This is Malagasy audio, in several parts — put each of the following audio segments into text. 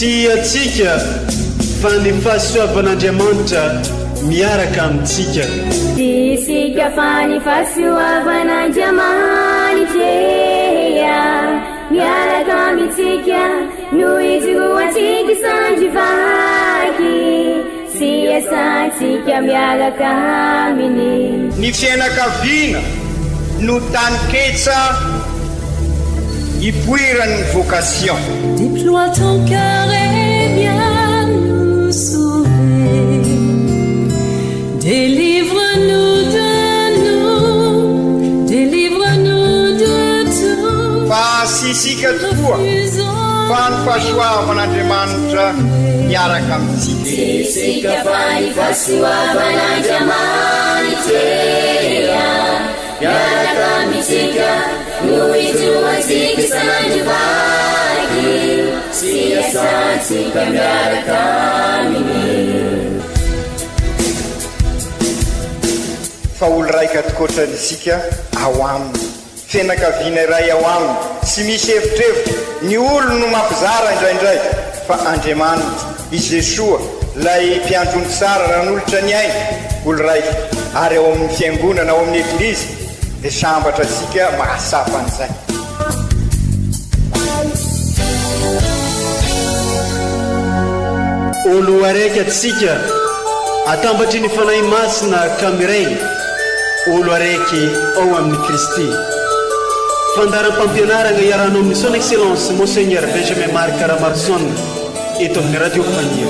Tsy antsika fa ny fahasoavan'Andriamanitra miaraka amintsika. Tsy isika fa ny fahasoavan'Andriamanitra miaraka amintsika no ijoroantsika sandry vaky sy iasantsika miaraka aminy. Ny fianakaviana no taninketsa ipoiran'ny vocation. Déploie ton cœur et viens nous sauver Délivre-nous de nous, délivre-nous de tout Fa tsy isika tokoa fa ny fahasoavan'Andriamanitra miaraka amintsika. Tsy isika fa ny fahasoavan'Andriamanitra Miaraka amintsika no ijoroantsika isan'andro vaky sy iasantsika miaraka aminy. Fa olo raika tokoatrany isika ao aminy. Fianakaviana iray ao aminy, tsy misy evitrevitra, ny olony no mampizara indraindray, fa Andriamanitra, i Jesoa, ilay mpiandry ondry tsara nanolotra ny ainy, olo raika, ary ao amin'ny Fiangonana, ao amin'ny Eglizy, dia sambatra isika mahatsapa an'izay. Olo araiky atsika atambatry ny Fanahy Masina ka miray olo araiky ao amin'i Kristy. Fandaharam-pampianaragna iarahanao amin'ny Son Excellence Monseigneur Benjamin Marc Ramaroson eto amin'ny Radio Faniry.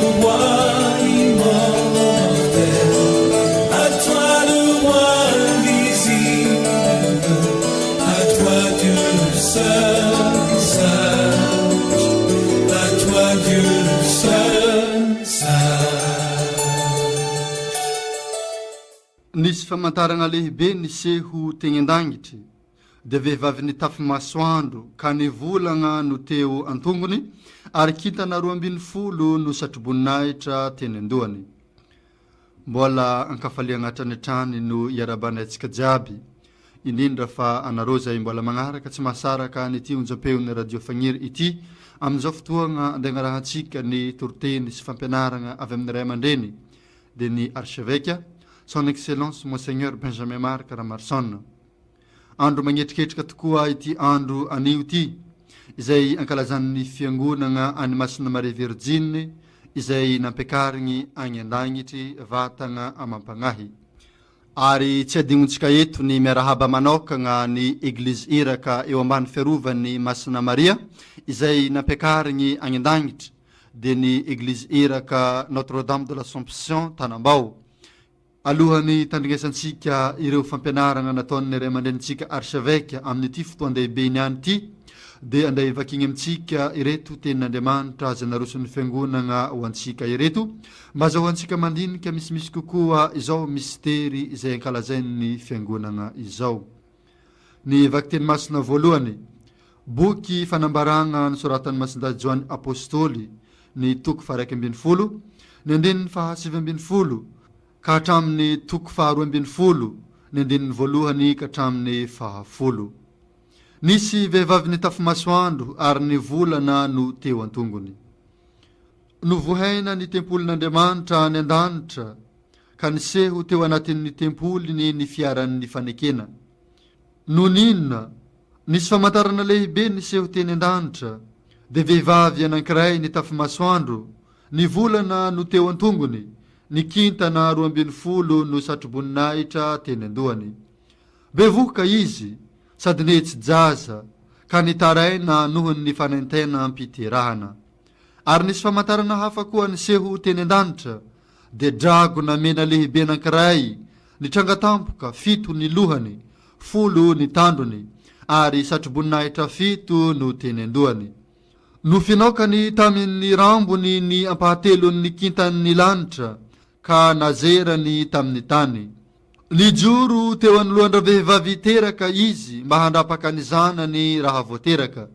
Nisy famantarana lehibe niseho tegny an-dagnitry, dia vehivavy nitafy masoandro ka ny volagna no teo an-tongony ary kintana 12 no satroboninahitra teny an-dohany. Mbola ankafaliagna hatrany hatrany no iarabanay antsika jiaby, indrindra fa anareo izay mbola magnaraka tsy mahasaraka an'ity onjam-peon'ny Radio Fagniry ity amin'izao fotoagna andegnarahantsika ny toriteny sy fampianaragna avy amin'ny ray aman-dreny dia ny Archevêque, Son Excellence Monseigneur Benjamin Marc Ramarson. Andro mangetriketrika tokoa ity andro anio ity, izay ankalazan'ny Fiangonagna an'i Masina Maria Virjiny izay nampiakarigny agny an-dagnitry vatagna amam-pagnahy. Ary tsy adignontsika eto ny miarahaba manokagna ny Eglizy Iraka eo ambany fiarovan'i Masina Maria izay nampiakarigny agny an-dagnitry, dia ny Eglizy Iraka Notre Dame de l'Assomption Tanambao. Alohan'ny hitandrinesantsika ireo fampianarana nataon'ny ray aman-drenintsika Archevêque amin'ity fotoan-dehibe niany ity dia andeha hivakiana amintsika ireto tenin'Andriamanitra izay naroson'ny Fiangonana ho antsika ireto mba azahoantsika mandinika misimisy kokoa izao mistery izay ankalazain'ny Fiangonana izao. Ny vakiteny masina voalohany, Boky fanambaràna nosoratan'i Masindahy Joany Apôstôly, ny toko faha-11, ny andininy faha-19 ka hatramin'ny toko faha-12, ny andininy voalohany ka hatramin'ny fahafolo. Nisy vehivavy nitafy masoandro ary ny volana no teo an-tongony. Novohaina ny tempolin'Andriamanitra any an-danitra, ka niseho teo anatin'ny tempoliny ny fiaran'ny fanekena. Nony inona? Nisy famantarana lehibe niseho teny an-danitra, dia vehivavy anankiray nitafy masoandro, ny volana no teo an-tongony, ny kintana 12 no satroboninahitra teny an-dohany. Bevohoka izy, sady nihetsi-jaza, ka nitaraina noho ny fanaintainam-piterahana. Ary nisy famantarana hafa koa niseho teny an-danitra, dia dragona mena lehibe anankiray nitranga tampoka, fito ny lohany, folo ny tandrony, ary satroboninahitra fito no teny an-dohany. Nofinaokany tamin' ny rambony ny ampahatelon' ny kintan' ny lanitra, ka nazerany tamin' ny tany. Nijoro teo anoloan-dravehivavy teraka izy mba handrapaka ny zanany raha vao teraka.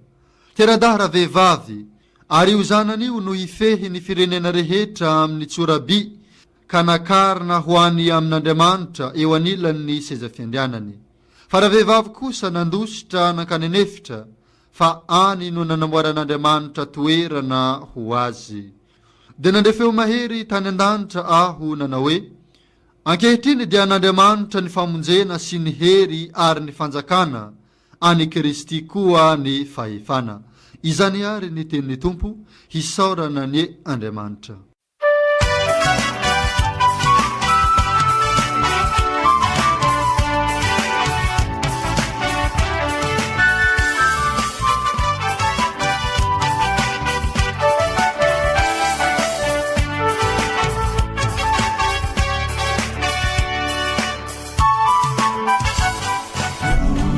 Tera-dahy ravehivavy, ary io zanany io no hifehy ny firenena rehetra amin'ny tsoraby ka nakarina ho any amin'Andriamanitra eo anilan'ny seza fiandrianany. Fa ravehivavy kosa nandositra nankany an'efitra. fa any no nanamboaran'Andriamanitra toerana ho azy. Dia nandre feo mahery tany an-danitra aho nanao hoe, Ankehitriny dia an'Andriamanitra ny famonjena sy ny hery ary ny fanjakana, an'i Kristy koa ny fahefana. Izany àry ny tenin'ny Tompo, hisaorana anie Andriamanitra.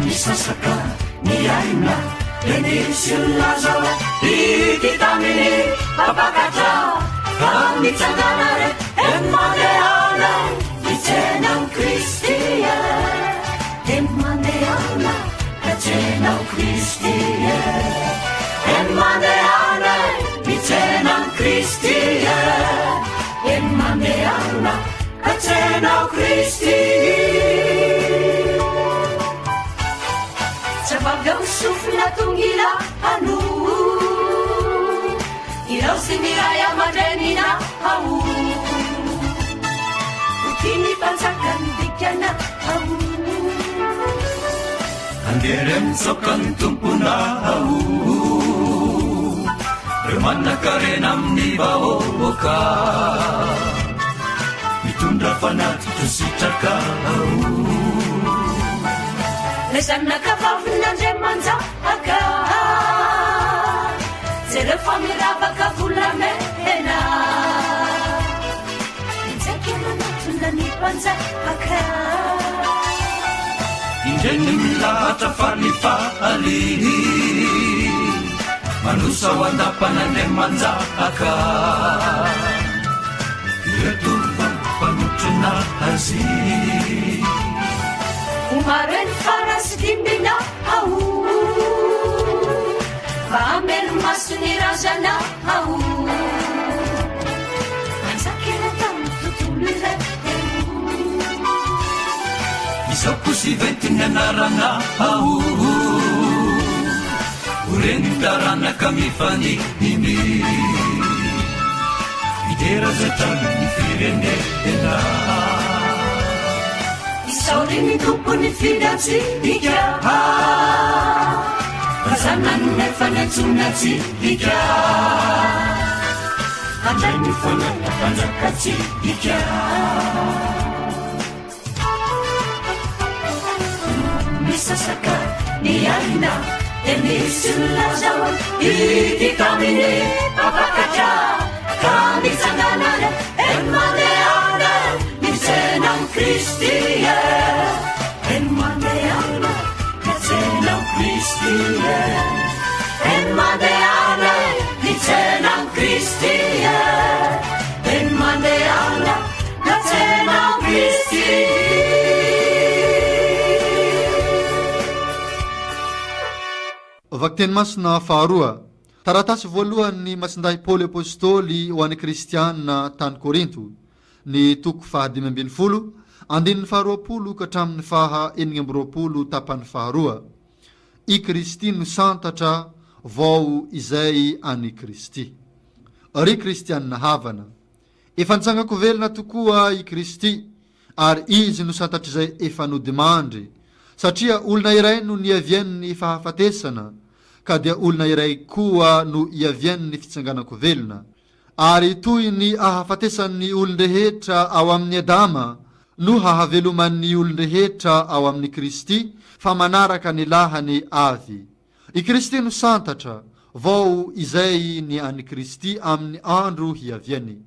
Misasaka ny aina dia nisy nilaza hoe ity tamin'ny mpampakatra ka mitsangana re e mandehana mitsena an'i Kristy e e mandehana ka tsenao Kristy e e mandehana mitsena an'i Kristy e e mandehana ka tsenao Kristy. Tsy avy ao sofina tongila hano Irao sy ny ray aman-drenina ao Ho tia ny mpanjaka ny dikana ao Andeha mitsaoka ny tompona ao Reo manan-karena amin'ny vahoaka Mitondra fanatitra sitraka ao Ilay zanaka vavin'Andriamanjaka Jereo fa miravaka volamena Injaika manatona ny mpanjaka Indray ny milahatra falifaly Manosa ao an-dapan'Andriamanjaka Ireo tovovavy mpanotrona azy Ho maro eny fara sy dimbina ao Fa hamelo maso ny razana ao Manjaka eran-tany tontolo iray Izao koa sy venty ny anarana ao Ho ren'ny taranaka mifanimby Hidera azy hatrany ny firenena Isaory ny Tompo nifidy antsika Fa zanany nefa niantsoana antsika Handray ny fanahy mpanjaka antsika Misasaka ny alina dia misy milaza hoe ity tamin'ny mpampakatra ka mitsangana re eny mandehana mitsena amin'i Kristy e eny mandehana mitsena amin'i Kristy e eny mandehana mitsena amin'i Kristy e eny mandehana Vakiteny masina faharoa. Taratasy voalohan'ny Masindahy Paoly Apostoly ho an'ny Kristiana tany Korinto, ny toko faha-15, andininy faha-20 ka hatramin'ny faha-26 tapany faharoa. I Kristy no santatra vao izay an'i Kristy. Ry Kristiana havana, Efa nitsangan-ko velona tokoa i Kristy, ary Izy no santatr'izay efa nodimandry, satria olona iray no niavian'ny fahafatesana, ka dia olona iray koa no iavian'ny fitsanganan-ko velona. Ary toy ny ahafatesan'ny olon-drehetra ao amin'i Adama, no hahaveloman'ny olon-drehetra ao amin'i Kristy, fa manaraka ny lahany avy. I Kristy no santatra, vao izay ny an'i Kristy amin'ny andro hiaviany.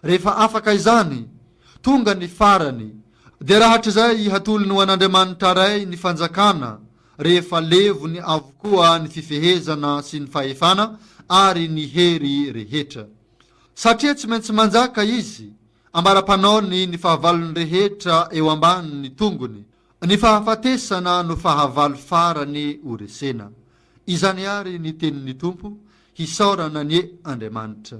Rehefa afaka izany, tonga ny farany, dia rahatrizay hatolony ho an'Andriamanitra Ray ny fanjakana, rehefa levony avokoa ny fifehezana sy ny fahefana ary ny hery rehetra. Satria tsy maintsy manjaka Izy, ambara-panaony ny fahavalony rehetra eo ambanin'ny tongony, Ny fahafatesana no fahavalo farany ho resena. Izany àry ny tenin'ny Tompo, hisaorana anie Andriamanitra.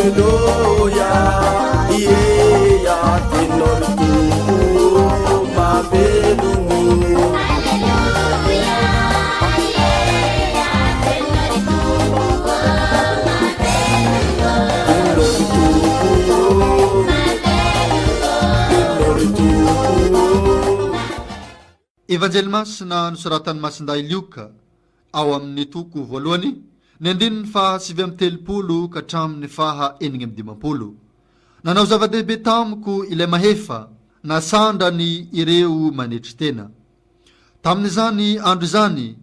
Aleloia, ie, teninao ry Tompo ô, mahavelogno. Aleloia, ie, teninao ry Tompo ô, mahavelogno. Teninao ry Tompo ô, Mahavelogno. teninao ry Tompo ô. Evanjely Masina nosoratan'i Masindahy Lioka, ao amin'ny toko voalohany, ny andininy faha 39 ka hatramin'ny faha 56. Nanao zava-dehibe tamiko ilay Mahefa, nasandrany ireo manetry tena. Tamin'izany andro izany,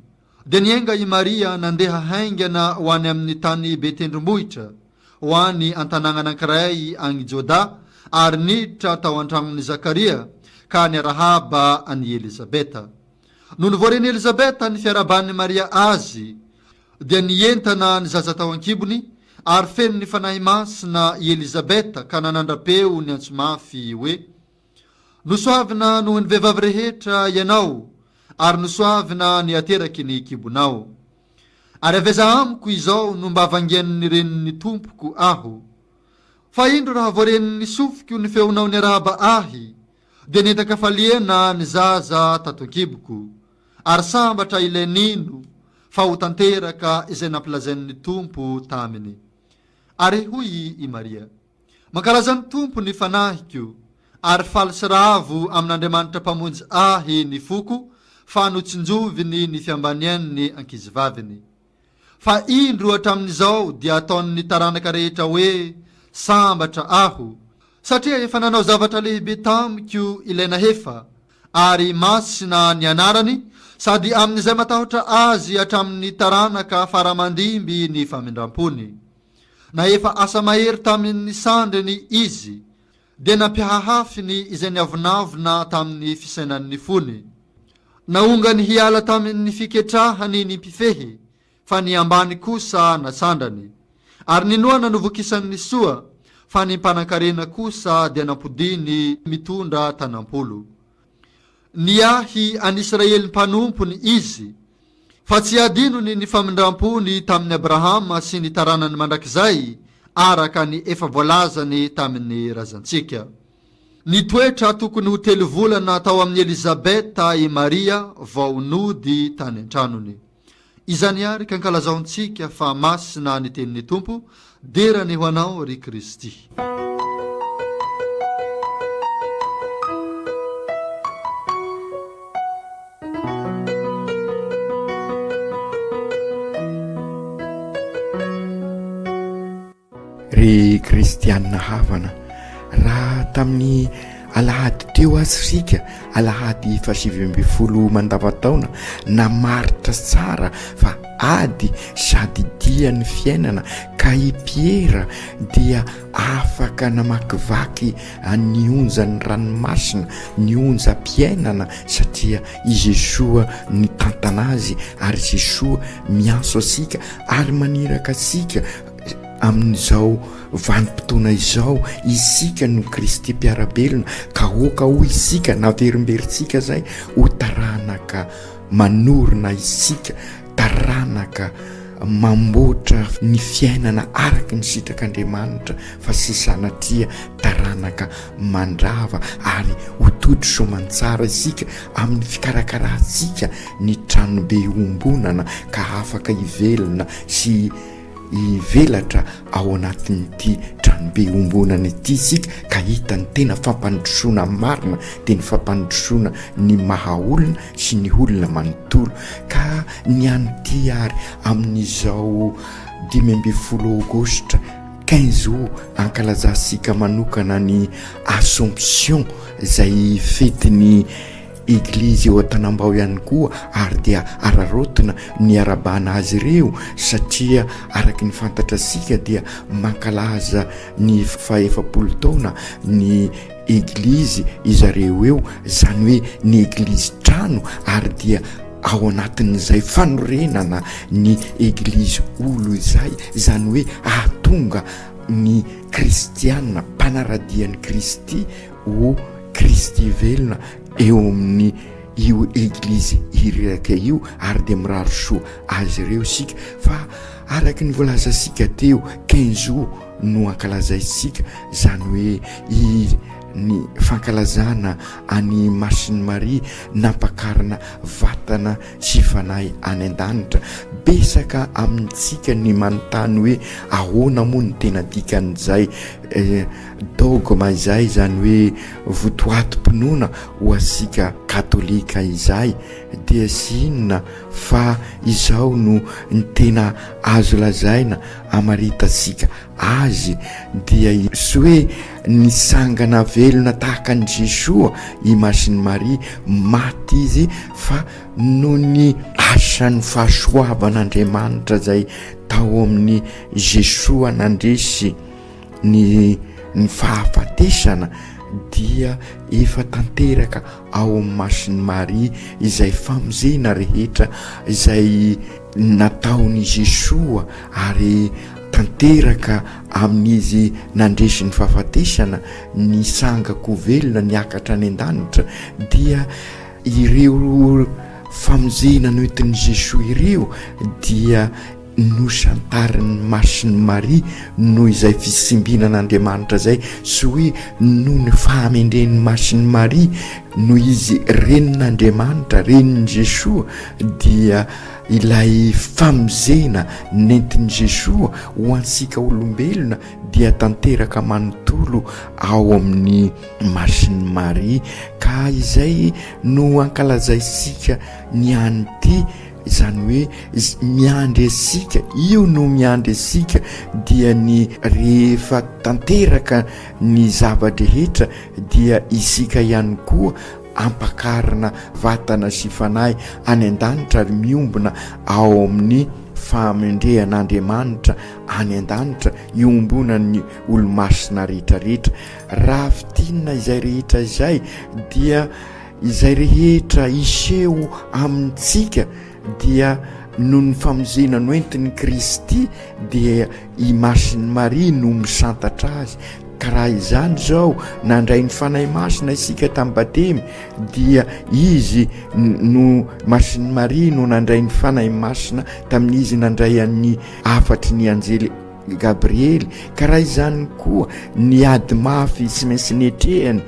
dia niainga i Maria nandeha haingana ho any amin'ny tany be tendrombohitra, ho any an-tanàna anankiray any Jodà, ary niditra tao an-tranon'i Zakaria, ka niarahaba an'i Elizabeta. Nony voaren'i Elizabeta ny fiarahaban'i Maria azy, dia nientana ny zaza tao an-kibony, ary feno ny Fanahy Masina i Elizabeta ka nanandra-peo niantso mafy hoe, Nosoavina noho ny vehivavy rehetra ianao, ary nosoavina ny ateraky ny kibonao. Ary avy aiza amiko izao no mba vangian'ny renin'ny Tompoko aho? Fa indro raha voarenin'ny sofiko ny feonao niarahaba ahy, dia nientan-kafaliana ny zaza tato an-kiboko. Ary sambatra ilay nino fa ho tanteraka izay nampilazain'ny Tompo taminy. Ary hoy i Maria, Mankalaza ny Tompo ny fanahiko, ary faly sy ravo amin'Andriamanitra Mpamonjy ahy ny foko, fa notsinjoviny ny fiambanian'ny ankizivaviny. Fa indro hatramin'izao dia ataon'ny taranaka rehetra hoe sambatra aho, satria efa nanao zavatra lehibe tamiko ilay nahefa, ary masina ny anarany, sady amin'izay matahotra azy hatramin'ny taranaka fara-mandimby ny famindram-pony. Na efa asa mahery tamin' ny sandriny izy, dia nampihahafiny izay niavonavona tamin' ny fisainan' ny fony. Naongany hiala tamin' ny fiketrahany ny mpifehy, fa ny ambany kosa nasandrany. Ary ny noana novokisan' ny soa, fa ny mpanan-karena kosa dia nampodiany mitondra tanam-polo. Niahy an' Israely mpanompony izy, fa tsy hadinony ny famindram-pony tamin' i Abrahama sy ny taranany mandrakizay, araka ny efa voalazany tamin' ny razantsika. Nitoetra tokony ho telo volana tao amin' i Elizabeta i Maria vao nody tany an-tranony. Izany àry ka ankalazaontsika fa masina ny tenin'ny Tompo, dera anie ho Anao ry Kristy. Ry kristianina havana, raha tamin'ny alahady teo aza isika, alahady faha-19 mandavantaona, namaritra tsara fa ady sady dia ny fiainana ka i Piera dia afaka namakivaky ny onjan'ny ranomasina, ny onjam-piainana satria i Jesoa nitantana azy ary Jesoa miantso antsika ary maniraka antsika Amin'izao vanim-potoana izao, isika no Kristy mpiara-belona, ka aoka hoy isika, naverimberintsika izay, ho taranaka manorina isika, taranaka mamboatra ny fiainana araka ny sitrak'Andriamanitra, fa tsy sanatria taranaka mandrava, ary ho tody soamantsara isika amin'ny fikarakarantsika ny tranobe iombonana, ka afaka hivelona sy Hivelatra ao anatin'ity tranobe iombonana ity isika ka hita ny tena fampandrosoana marina dia ny fampandrosoana ny maha olona sy ny olona manontolo. Ka ny an'ity ary amin'izao 15 aogositra 15 août ankalazantsika manokana ny Assomption izay fetin'ny Eglizy eo Antanambao ihany koa ary dia araraotina ny iarabana azy ireo satria araka ny fantatrasika dia mankalaza ny faha-efapolo taona ny Eglizy izareo eo, izany hoe ny Eglizy trano ary dia ao anatin'izay fanorenana ny Eglizy olo izay, izany hoe ahatonga ny kristiana mpanaradia an'i Kristy ho Kristy velona eo amin'ny io eglizy iraka io ary dia mirary soa azy ireo isika fa araka ny voalazantsika teo 15 août. no ankalazaintsika, izany hoe i ny fankalazana an'i Masin'i Maria nampakarina vatana sy fanahy any an-danitra. Betsaka amintsika ny manontany hoe ahoana moa ny tena dikan'izay dogme izay, izany hoe votoatim-pinoana ho antsika katolika izay, dia tsy inona fa izao no ny tena azo lazaina hamaritantsika azy dia tsy hoe nitsangana velona tahaka an'i Jesoa i Masin'i Maria, maty izy fa noho ny asan'ny fahasoavan'Andriamanitra izay tao amin'i Jesoa nandresy ny ny fahafatesana dia efa tanteraka ao amin'ny Masin'i Maria izay famonjena rehetra izay nataon'i Jesoa ary tanteraka amin'izy nandresy ny fahafatesana, nisanga-ko velona niakatra any an-danitra, dia ireo famonjena noentin'i Jesoa ireo dia nosantarin'i Masin'i Maria noho izay fisimbinan'Andriamanitra izay sy hoe noho ny fahamendren'i Masin'i Maria noho izy renin'Andriamanitra, renin'i Jesoa dia ilay famonjena nentin'i Jesoa ho antsika olombelona dia tanteraka manontolo ao amin'ny Masin'i Maria ka izay no ankalazaintsika ny an'ity izany hoe miandry antsika, io no miandry antsika dia ny rehefa tanteraka ny zava-drehetra dia isika ihany koa ampakarina vatana sy fanahy any an-danitra ary miombona ao amin'ny fahamendrehan'Andriamanitra any an-danitra iombonan'ny olomasina rehetrarehetra. Raha fintinina izay rehetra izay dia Izay rehetra hiseho amintsika dia noho ny famonjena noentin'i Kristy dia i Masin'i Maria no misantatra azy. Ka raha izany izao, nandray ny Fanahy Masina isika tamin'ny batemy dia izy no Masin'i Maria no nandray ny Fanahy Masina tamin'izy nandray an'ny hafatry ny anjely Gabriely, ka raha izany koa ny ady mafy tsy maintsy netrehany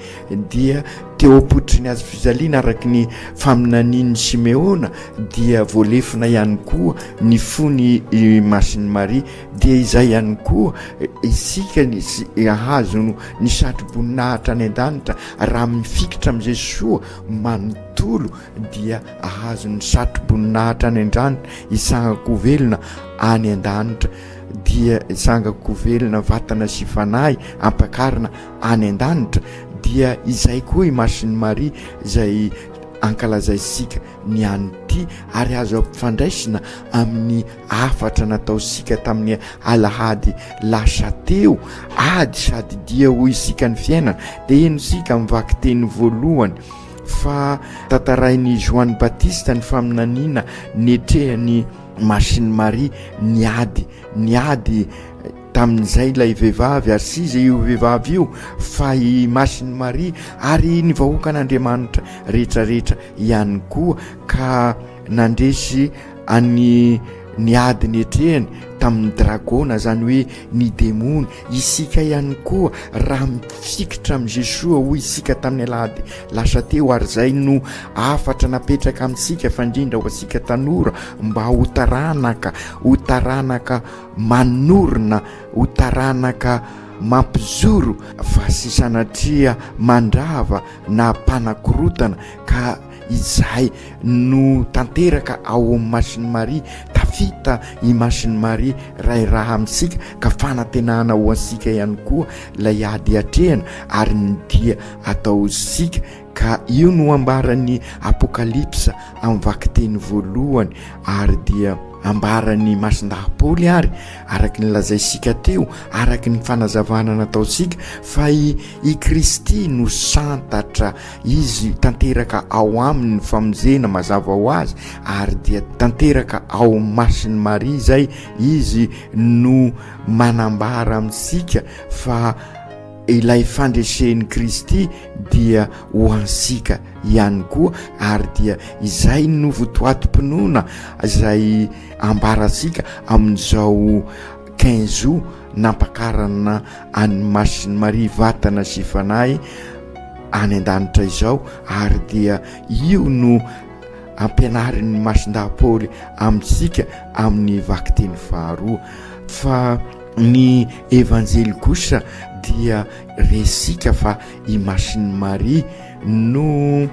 dia teo am-pototry ny hazo fijaliana araka ny faminanian'i Simeona dia voalefona ihany koa ny fony i Masin'i Maria, dia izay ihany koa isika ny hahazo ny satroboninahitra any an-danitra raha mifikitra amin'i Jesoa manontolo dia ahazo ny satroboninahitra any an-danitra hisangako velona any an-danitra dia hisangako velona vatana sy fanahy ampakarina any an-danitra dia izay koa i Masin'i Maria izay ankalazaisika ny an'ity ary azo ampifandraisina amin'ny hafatra nataosika tamin'ny alahady lasa teo ady sady dia hoy isika ny fiainana dia henotsika amin'ny vakiteny voalohany fa tantarain'i Joany Batista ny faminaniana netrehan'i Masin'i Maria niady niady tamin'izay ilay vehivavy ary tsy iza io vehivavy io fa i Masin'i Maria ary ny vahoakan'Andriamanitra rehetrarehetra ihany koa ka nandresy an'ny ny ady netrehany tamin'ny dragona zany hoe ny demony isika ihany koa raha mifikitra amin'i Jesoa hoy isika tamin'ny alahady lasa teo ary zay no hafatra napetraka amintsika fa indrindra ho antsika tanora mba ho taranaka ho taranaka manorina ho taranaka mampijoro fa sy sanatria mandrava na mpanakorotana ka izay no tanteraka ao amin'i Masin'i Maria, tafita i Masin'i Maria ray raha amintsika ka fanantenana ho antsika ihany koa ilay ady atrehana ary ny dia ataontsika ka io no ambaran'ny Apokalypsa amin'ny vakiteny voalohany ary dia ambaran'ny Masindahy Paoly ary araka ny lazaisika teo araka ny fanazavana nataontsika fa i i Kristy no santatra Izy tanteraka ao aminy ny famonjena mazava ho azy ary dia tanteraka ao Masin'i Maria izay Izy no manambara amintsika fa ilay fandresen'i Kristy dia ho antsika ihany koa ary dia izay no votoatim-pinoana izay ambarantsika amin'izao 15 août. nampakarana an'i Masin'i Maria vatana sy fanahy any an-danitra izao ary dia io no ampianarin'ny Masindahy Paoly amintsika amin'ny vakiteny faharoa fa ny Evanjely kosa dia resika fa i Masin'i Maria no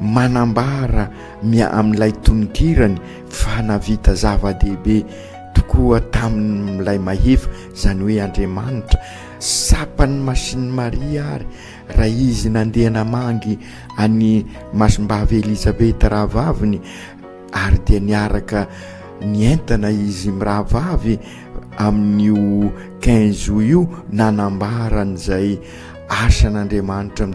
manambara mia amin'ilay tononkirany fa navita zava-dehibe tokoa tamin'ilay mahefa, izany hoe Andriamanitra. Tsapan'i Masin'i Maria àry raha izy nandeha namangy an'i Masimbavy Elizabeta rahavaviny, ary dia niaraka nientana izy mirahavavy amin'io quinze août io nanambara an'izay asan'Andriamanitra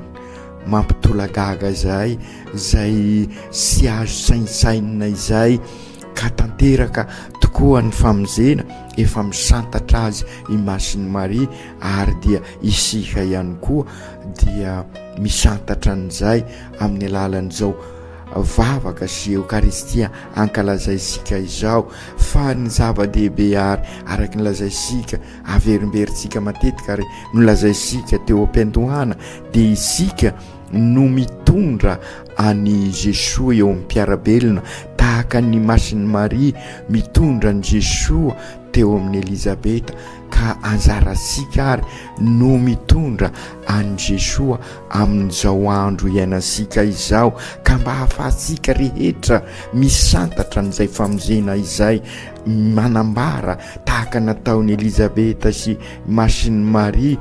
mampitolagaga izay, izay tsy azo saintsainina izay ka tanteraka tokoa ny famonjena efa misantatra azy i Masin'i Maria ary dia isika ihany koa dia misantatra an'izay amin'ny alalan'izao vavaka sy Eokaristia ankalazaisika izao fa ny zava-dehibe ary araka ny lazaisika averimberintsika matetika ary nolazaisika teo am-piandohana dia isika no mitondra an'i Jesoa eo amin'ny mpiara-belona tahaka ny Masin'i Maria mitondra an'i Jesoa teo amin'i Elizabeta ka anjarantsika ary no mitondra an'i Jesoa amin'izao andro iainantsika izao ka mba hahafahantsika rehetra misantatra an'izay famonjena izay manambara tahaka nataon'i Elizabeta sy Masin'i Maria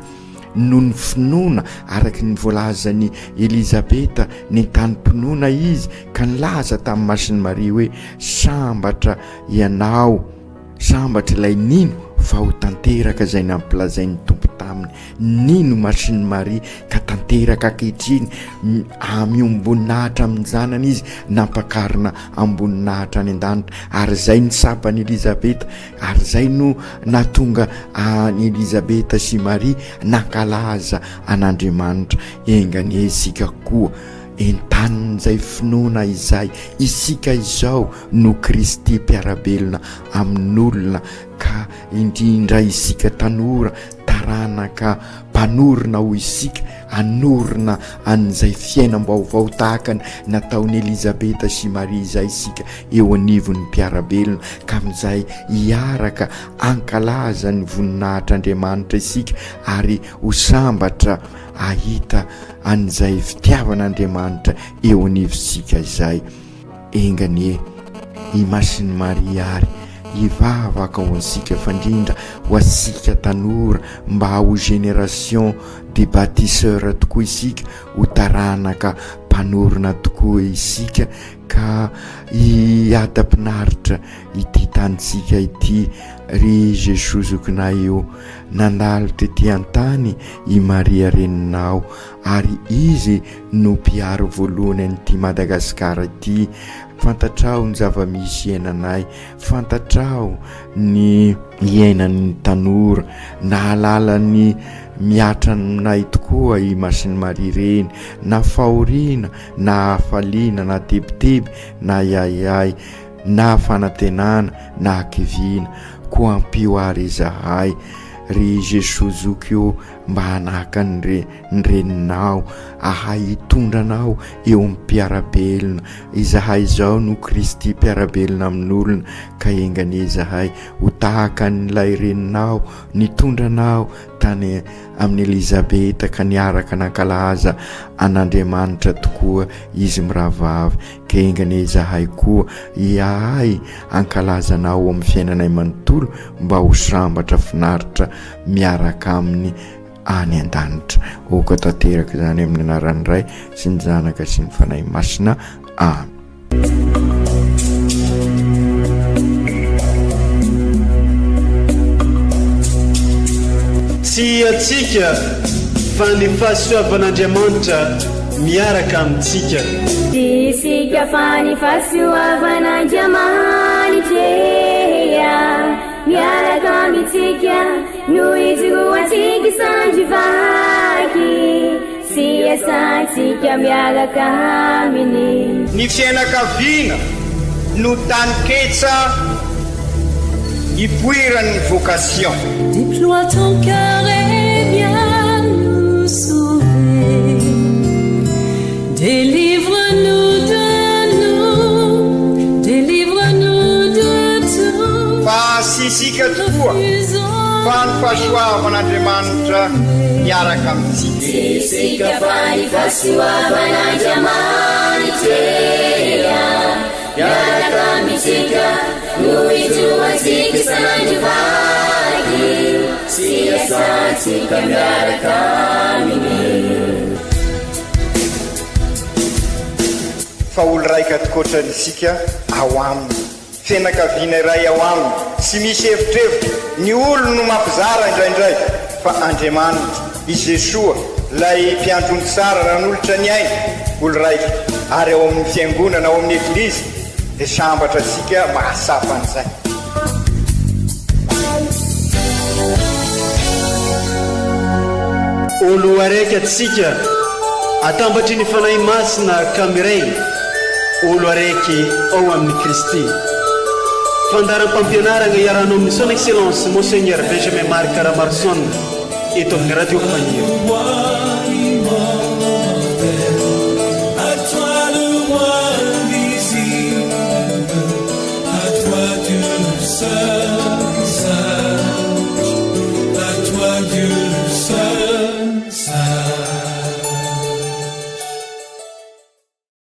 noho ny finoana araka ny voalazan'i Elizabeta nentanim-pinoana izy ka nilaza tamin'i Masin'i Maria hoe sambatra ianao Sambatra ilay nino fa ho tanteraka izay nampilazain'ny Tompo taminy. Nino Masin'i Maria ka tanteraka ankehitriny amiombonahitra amin'ny Zanany izy, nampakarina amboninahitra any an-danitra. Ary izay ny saban'i Elizabeta, ary izay no nahatonga an'i Elizabeta sy Maria nankalaza an'Andriamanitra. Enga anie isika koa entanin'izay finoana izay isika izao no Kristy mpiara-belona amin'olona ka indrindra isika tanora taranaka mpanorina ho isika hanorina an'izay fiainam-baovao tahaka ny nataon'i Elizabeta sy Maria izay isika eo anivon'ny mpiara-belona ka amin'izay hiaraka hankalaza ny voninahitr'Andriamanitra isika ary ho sambatra hahita an'izay fitiavan'Andriamanitra eo anivontsika izay. Enga anie i Masin'i Maria ary hivavaka ho antsika fa indrindra ho antsika tanora mba ho génération des bâtisseurs tokoa isika, ho taranaka mpanorina tokoa isika ka hiadam-pinaritra ity tanintsika ity ry Jesoa zokinay o! Nandalo tety an-tany i Maria reninao ary izy no mpiaro voalohany an'ity Madagasikara ity, fantatrao ny zava-misy iainanay, fantatrao ny iainan'ny tanora, nahalala ny mihatra aminay tokoa i Masin'i Maria Reny, na fahoriana, na hafaliana, na tebiteby, na ahiahiahy, na fanantenana, na hakiviana, koa ampio ary izahay, ry Jesoa Zoky ô, mba hanahaka ny re ny reninao, ahay hitondra anao eo amin'ny mpiara-belona. Izahay izao no Kristy mpiara-belona amin'olona, ka enga anie izahay ho tahaka an'ilay reninao nitondra anao tany amin'i Elizabeta ka niaraka nankalaza an'Andriamanitra tokoa izy mirahavavy. Ka enga anie izahay koa hiahay hankalaza anao amin'ny fiainanay manontolo mba ho sambatra finaritra miaraka aminy any an-danitra. Aoka tanteraka izany amin'ny anaran'ny Ray sy ny Zanaka sy ny Fanahy Masina. Amen. Tsy antsika fa ny fahasoavan'Andriamanitra miaraka amintsika. Tsy isika fa ny fahasoavan'Andriamanitra e. Miaraka amintsika no ijoroantsika sandry vaky sy iasantsika miaraka aminy. Ny fiainakaviana no taninketsa. Ipoiran'ny vocation. Déploie ton cœur et viens nous sauver. Délivre-nous de nous, délivre-nous de tout. Fa tsy isika tokoa, fa ny fahasoavan'Andriamanitra miaraka amintsika. Tsy isika fa ny fahasoavan'Andriamanitra miaraka amintsika no ijoroantsika isan'andro vaky sy iasantsika miaraka aminy. Fa olo raika tokoatrany isika ao aminy. Fianakaviana iray ao aminy, tsy misy evitrevitra, ny olony no mampizara indraindray, fa Andriamanitra, i Jesoa, ilay mpiandry ondry tsara nanolotra ny ainy, olo raika, ary ao amin'ny fiangonana, ao amin'ny Eglizy, dia sambatra antsika mahatsapa an'izay. Olo araiky atsika atambatry ny Fanahy Masina ka miray olo araiky ao amin'i Kristy. Fandaharam-pampianaragna iarahanao amin'ny Son Excellence Monseigneur Benjamin Marc Ramaroson eto amin'ny Radio Faniry.